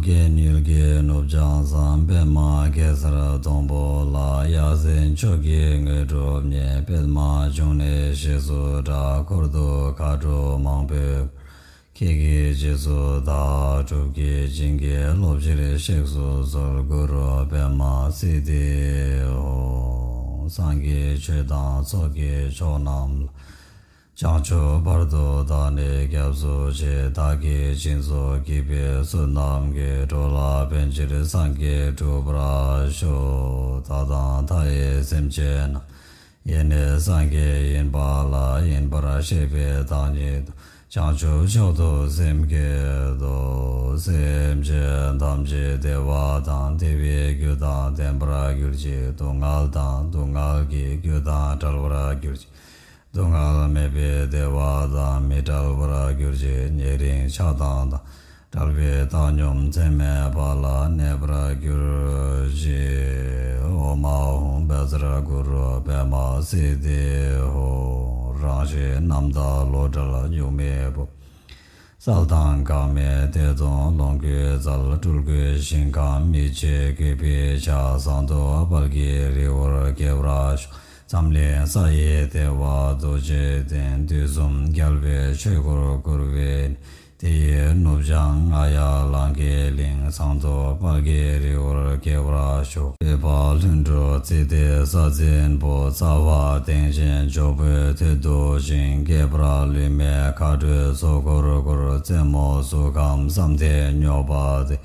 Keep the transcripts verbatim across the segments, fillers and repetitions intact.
གི་མྱུལ་གྱི་ནུབ་བྱང་སེམས། པདྨ་གེ་སར་སྡོང་པོ་ལ། ཡ་མཚན་མཆོག་གི་དངོས་གྲུབ་བརྙེས། པདྨ་འབྱུང་གནས་ཞེས་སུ་གྲགས། འཁོར་དུ་མཁའ་འགྲོ་མང་པོས། ཁྱེད་ཀྱི་རྗེས་སུ་བདག། སྒྲུབ་བགྱིད་བྱིན་གྱིས་རློབ་ཕྱིར་གཤེགས་སུ་གསོལ། གུ་རུ་པདྨ་སིདྡྷི་ཧོ། སངས་རྒྱས་ཆོས་དང་ཚོགས་ཀྱི་མཆོག་རྣམས་ལ། བྱང་ཆུབ་བར་དུ་བདག་ནི་སྐྱབས་སུ་མཆི། བདག་གིས་སྦྱིན་སོགས་བགྱིས་པའི་ཚུལ་རྣམས་ཀྱིས། འགྲོ་ལ་ཕན་ཕྱིར་སངས་རྒྱས་འགྲུབ་པར་ཤོག། བདག་དང་མཐའ་ཡས་སེམས་ཅན་རྣམས། ཡེ་ནས་སངས་རྒྱས་ཡིན་པ་ལ། ཡིན་པར་ཤེས་པའི་བདག་ཉིད་དོ། བྱང་ཆུབ་མཆོག་ཏུ་སེམས་བསྐྱེད་དོ། སེམས་ཅན་ཐམས་ཅད་བདེ་བ་དང་བདེ་བའི་རྒྱུ་དང་ལྡན་པར་གྱུར་ཅིག། སྡུག་བསྔལ་དང་སྡུག་བསྔལ་གྱི་རྒྱུ་དང་བྲལ་བར་གྱུར་ཅིག། སྡུག་བསྔལ་མེད་པའི་བདེ་བ་དང་མི་འབྲལ་བར་གྱུར་ཅིག། ཉེ་རིང་ཆགས་སྡང་དང་བྲལ་བའི་བཏང་སྙོམས་མཚམས་མེད་པ་ལ་གནས་པར་གྱུར་ཅིག། ཨོཾ་ཨཱཿཧཱུྃ་བཛྲ་གུ་རུ་པདྨ་སིདྡྷི་ཧོ། རང་གཞན་རྣམ་དག་བློ་བྲལ་གཉུག་མའི་སྤོབས། གསལ་དྭངས་འགག་མེད་བདེ་སྟོང་ལོངས་སྐུའི་རྩལ། སྤྲུལ་སྐུའི་ཞིང་ཁམས་མི་ཕྱེད་གུས་པས་ཕྱག། ཟངས་མདོག་དཔལ་གྱི་རི་བོར་སྐྱེ་བར་ཤོག། འཛམ་གླིང་ས་ཡི་བདེ་བ་རྡོ་རྗེ་གདན། དུས་གསུམ་རྒྱལ་བའི་ཆོས་འཁོར་བསྐོར་བའི། དེ་ཡི་ནུབ་བྱང་ང་ཡ་ལང་ཀའི་གླིང་། ཟངས་མདོག་དཔལ་གྱི་རི་བོར་སྐྱེ་བར་ཤོག། བོད་པ་ལྷུན་གྲུབ་ཙིག་གེ་ས་འཛིན་པོ། རྩ་བ་སྟེང་ཆེན་ཇོ་བོའི་ཐད་དུ་བཞེངས། སྐེད་པར་ལུས་མེད་མཁའ་འགྲོའི་ཚོགས་འཁོར་བསྐོར། རྩེ་མོ་གཟུགས་ཁམས་བསམ་གཏན་སྙོགས་པ་སྟེ།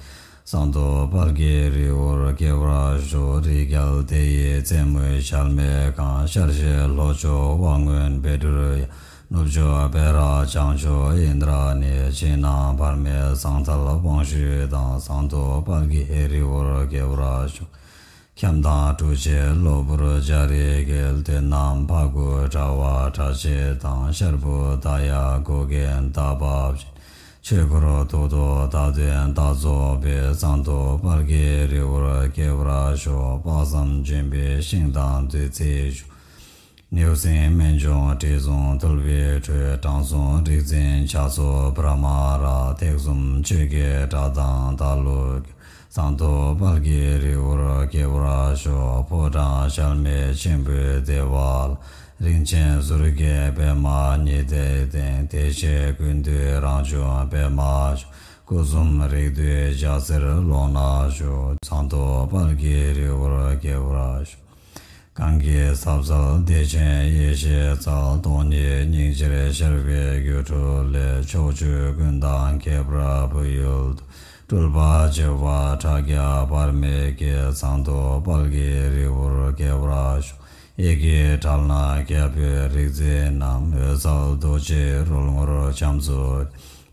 ཟངས་མདོག་དཔལ་གྱི་རི་བོར་སྐྱེ་བར་ཤོག། རིགས་རྒྱལ་དེ་ཡི་རྩེ་མོའི་གཞལ་མེད་ཁང་། ཤར་ཕྱོགས་ལྷོ་ཕྱོགས་དབང་སྔོན་པེ་ཏྲུ་ཡ། ནུབ་ཕྱོགས་བེ་ར་བྱང་ཕྱོགས་ཨིནྡྲ་ནི། ཕྱི་ནང་བར་མེད་ཟངས་ཐལ་དབང་ཕྱུག་དང་། ཟངས་མདོག་དཔལ་གྱི་རི་བོར་སྐྱེ་བར་ཤོག། ཁྱམས་དང་གྲུ་ཆད་གློ་བུར་འཇའ་རིས་འགེལ། དེ་རྣམས་ཕ་གུ་དྲ་བ་དྲ་ཕྱེད་དང་། ཤར་བུ་དྭ་ཡ་གོ་གན་ད་བབས་བཞིན། ཆོས་འཁོར་ཐུགས་རྡོ་རྟ་བདུན་ད་རྫོགས་པའི། ཟངས་མདོག་དཔལ་གྱི་རི་བོར་སྐྱེ་བར་ཤོག། དཔག་བསམ་ལྗོན་པའི་ཤིང་དང་བདུད་རྩིའི་གཞུང་། ནེའུ་གསིང་སྨན་ལྗོངས་དྲི་བསུང་འཐུལ་བའི་ཁྲོད། དྲང་སྲོང་རིག་འཛིན་ལྕགས་སོགས་བྷྲ་མ་ར། ཐེག་གསུམ་ཆོས་ཀྱི་སྒྲ་དང་ད་གླུ། ཟངས་མདོག་དཔལ་གྱི་རི་བོར་སྐྱེ་བར་ཤོག། ཕོ་བྲང་གཞལ་མེད་ཆེན་པོའི་ལྟེ་བ་ལ། རིན་ཆེན་ཟུར་གྱི་པདྨ་ཉི་ཟླའི་སྟེང་། བདེ་གཤེགས་ཀུན་འདུས་རང་བྱུང་པདྨ་འབྱུང་། སྐུ་གསུམ་རིགས་འདུས་ལྕགས་གསེར་ཀློང་ན་བཞུགས། ཟངས་མདོག་དཔལ་གྱི་རི་བོར་སྐྱེ་བར་ཤོག། གང་གི་ཟབ་གསལ་བདེ་ཆེན་ཡེ་ཤེས་རྩལ། སྟོང་ཉིད་སྙིང་རྗེར་ཤར་བའི་སྒྱུ་འཕྲུལ་ལས། ཕྱོགས་བཅུ་ཀུན་བདག་ཁྱད་པར་བོད་ཡུལ་དུ། སྤྲུལ་པ་བྱེ་བ་ཕྲག་བརྒྱ་བར་མེད་ཀྱི། ཟངས་མདོག་དཔལ་གྱི་རི་བོར་སྐྱེ་བར་ཤོག། གཡས་ཀྱི་བྲག་ན་རྒྱལ་པོའི་རིག་འཛིན་རྣམས། འོད་གསལ་རྡོ་རྗེའི་རོལ་ངོར་བྱམས་སུ།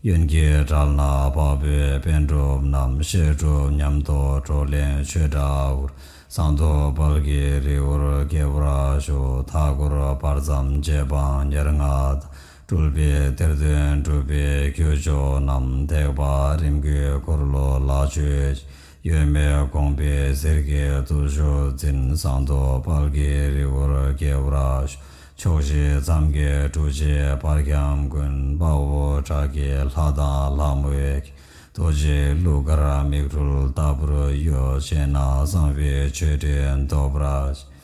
གཡོན་གྱི་བྲག་ན་འཕགས་པའི་པཎ་གྲུབ་རྣམས། བཤད་སྒྲུབ་ཉམས་རྟོགས་བགྲོ་གླེང་ཆོས་སྒྲ་འུར། ཟངས་མདོག་དཔལ་གྱི་རི་བོར་སྐྱེ་བར་ཤོག། མཐའ་འཁོར་བར་མཚམས་རྗེ་འབངས་ཉེར་ལྔ་དང་། སྤྲུལ་པའི་གཏེར་སྟོན་གྲུབ་པའི་ཁྱུ་མཆོག་རྣམས། ཐེག་པ་རིམ་དགུའི་འཁོར་ལོ་ལ་མཆོད་ཅིང་། གཡོན་མའི་གོང་བུས་གསེར་གྱི་བརྟུལ་ཞུགས་འཛིན། ཟངས་མདོག་དཔལ་གྱི་རི་བོར་སྐྱེ་བར་ཤོག། ཕྱོགས་བཞི་མཚམས་ཀྱི་གྲུ་ཆད་བར་ཁྱམས་ཀུན། དཔའ་བོ་བྲག་གི་ལྷ་དང་ལྷ་མོའི་རྡོ་རྗེའི་གླུ་གར་མིག་འཕྲུལ་ལྟ་བུར་གཡོ། ཕྱི་ནང་གསང་བའི་མཆོད་སྤྲིན་ཐོབ་པར་ཤོག།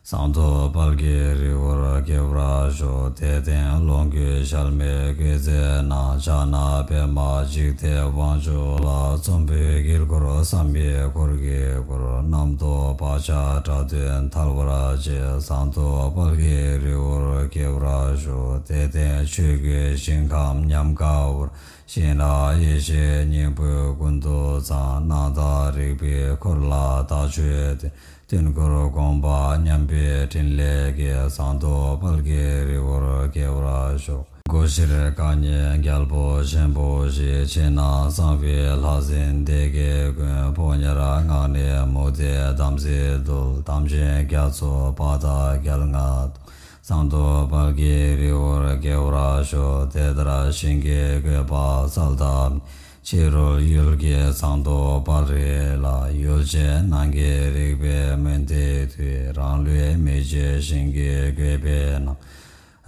ཟངས་མདོག་དཔལ་གྱི་རི་བོར་སྐྱེ་བར་ཤོག། དད་ལྡན་ལོངས་སྐུའི་གཞལ་མེད་བཀོད་མཛེས་ནང་། ཕྱག་ན་པདྨ་འཇིགས་མཐའི་དབང་ཕྱུག་ལ། ཚོམ་བུའི་དཀྱིལ་འཁོར་བསམ་ཡས་འཁོར་གྱིས་བསྐོར། རྣམ་རྟོག་བག་ཆགས་དགྲ་གདོན་ཐལ་བར་བྱེད། ཟངས་མདོག་དཔལ་གྱི་རི་བོར་སྐྱེ་བར་ཤོག། དད་ལྡན་ཆོས་ཀྱི་ཞིང་ཁམས་ཉམས་དགའ་བར། ཤིང་རྟ་ཡེ་ཤེས་སྙིང་པོའི་ཀུན་ཏུ་བཟང་། སྣང་བདག་རིག་པའི་འཁོར་ལ་བདག་མཆོད་དེ། དུས་འཁོར་དགོངས་པ་མཉམ་པའི་ཕྲིན་ལས་ཀྱིས། ཟངས་མདོག་དཔལ་གྱི་རི་བོར་སྐྱེ་བར་ཤོག། སྒོ་བཞིར་རྐང་གཉིས་རྒྱལ་པོ་ཆེན་པོ་བཞི། ཕྱི་ནང་གསང་བའི་ལྷ་སྲིན་སྡེ་བརྒྱད་ཀུན། ཕོ་ཉར་སྔགས་ནི་མུ་སྟེགས་དམ་སྲི་འདུལ། དམ་ཅན་རྒྱ་མཚོ་དཔའ་རྟགས་རྒྱལ་རྔ་བསྟོད། ཟངས་མདོག་དཔལ་གྱི་རི་བོར་སྐྱེ་བར་ཤོག། དེ་ལྟར་ཞིང་གི་བཀོད་པ་གསལ་དག་ཕྱི་རོལ་ཡུལ་གྱི་ཟངས་མདོག་དཔལ་རི་ལ། ཡུལ་ཆེན་ནང་གི་རིག་པའི་མུན་ཏིག་དུས། རང་ལུས་མི་བརྗེད་ཞིང་གི་བཀོད་པའི་ནང་།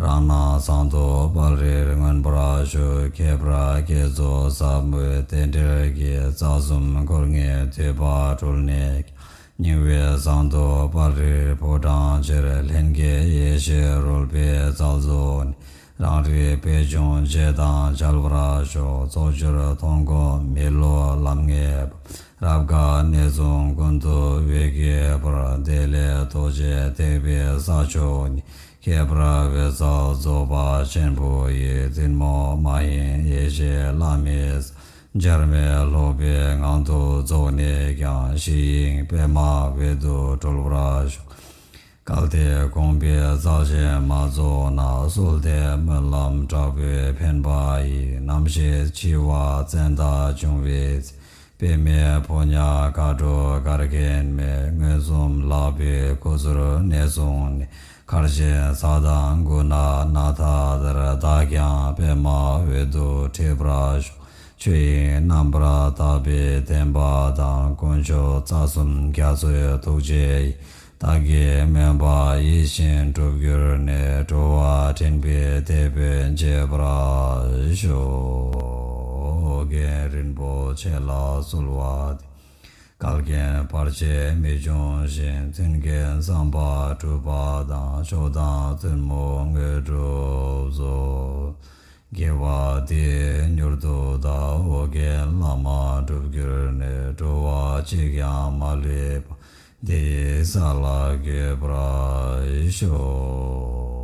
རང་སྣང་ཟངས་མདོག་དཔལ་རིར་མངོན་པར་ ཤོག །ཁྱད་པར་བསྐྱེད་རྫོགས་ཟབ་མོའི་རྟེན་འབྲེལ་གྱི། རྩ་གསུམ་འཁོར་ལྔའི་མཐུ་པ་སྒྲོལ་ནས་ཀྱང་། སྙིང་པོའི་ཟངས་མདོག་དཔལ་རིར་ཕོ་བྲང་ཕྱིར། ལྷན་སྐྱེས་ཡེ་ཤེས་རོལ་པའི་རྩལ་རྫོགས་ནས། རང་རིག་པད་འབྱུང་རྗེས་དང་མཇལ་བར་ཤོག །ཚོགས་སྦྱོར་མཐོང་སྒོམ་མི་སློབ་ལམ་ལྔའི་བབས། རབ་དཀར་གནས་ལྗོངས་ཀུན་ཏུ་འོད་ཀྱི་ཕུར། དེ་ལས་རྡོ་རྗེ་ཐེག་པའི་ས་མཆོག་ནས། ཁྱད་པར་འོད་གསལ་རྫོགས་པ་ཆེན་པོ་ཡི། ཐུན་མོང་མ་ཡིན་ཡེ་ཤེས་བླ་མའི་ས། འཆར་མེད་ལྷོ་པའི་ངང་དུ་རྫོགས་ནས་ཀྱང་། གཞི་དབྱིངས་པདྨ་འོད་དུ་གྲོལ་བར་ཤོག །གལ་ཏེ་དགོངས་པའི་རྩལ་ཅན་མ་རྫོགས་ན། གསོལ་འདེབས་སྨོན་ལམ་དྲག་པོའི་འཕེན་པ་ཡིས། རྣམ་ཤེས་འཆི་བ་བཙན་དུག་འབྱུང་བའི་ཚེ། པདྨའི་ཕོ་ཉ་མཁའ་འགྲོ་གར་མཁན་མས། མངོན་སུམ་ལག་པའི་ཁུ་ཚུར་ནས་བཟུང་ནས། མཁར་ཆེན་ས་དང་དགུ་ན་ནཱ་ད་ལྟར། བདག་ཀྱང་པདྨ་འོད་དུ་འཁྲིད་པར་ཤོག །ཆོས་དབྱིངས་རྣམ་པར་དག་པའི་བདེན་པ་དང་། དཀོན་མཆོག་རྩ་གསུམ་རྒྱ་མཚོའི་ཐུགས་རྗེ་ཡིས། བདག་གི་སྨོན་པ་ཡིད་བཞིན་འགྲུབ་གྱུར་ནས། འགྲོ་བ་འདྲེན་པའི་དེད་དཔོན་བྱེད་པར་ཤོག །རྒན་རིན་པོ་ཆེ་ལ་གསོལ་བ་འདེབས། འགལ་རྐྱེན་བར་ཆད་མི་འབྱུང་ཞིང་། མཐུན་རྐྱེན་བསམ་པ་འགྲུབ་པ་དང་། མཆོག་དང་བཙུན་མོ་དངོས་གྲུབ་སྩོལ། དགེ་བ་འདི་ཡིས་མྱུར་དུ་བདག །ཨོ་རྒྱན་བླ་མ་འགྲུབ་གྱུར་ནས། འགྲོ་བ་གཅིག་ཀྱང་མ་ལུས་པ། འདི་ཡི་ས་ལ་འགོད་པར་ཤོག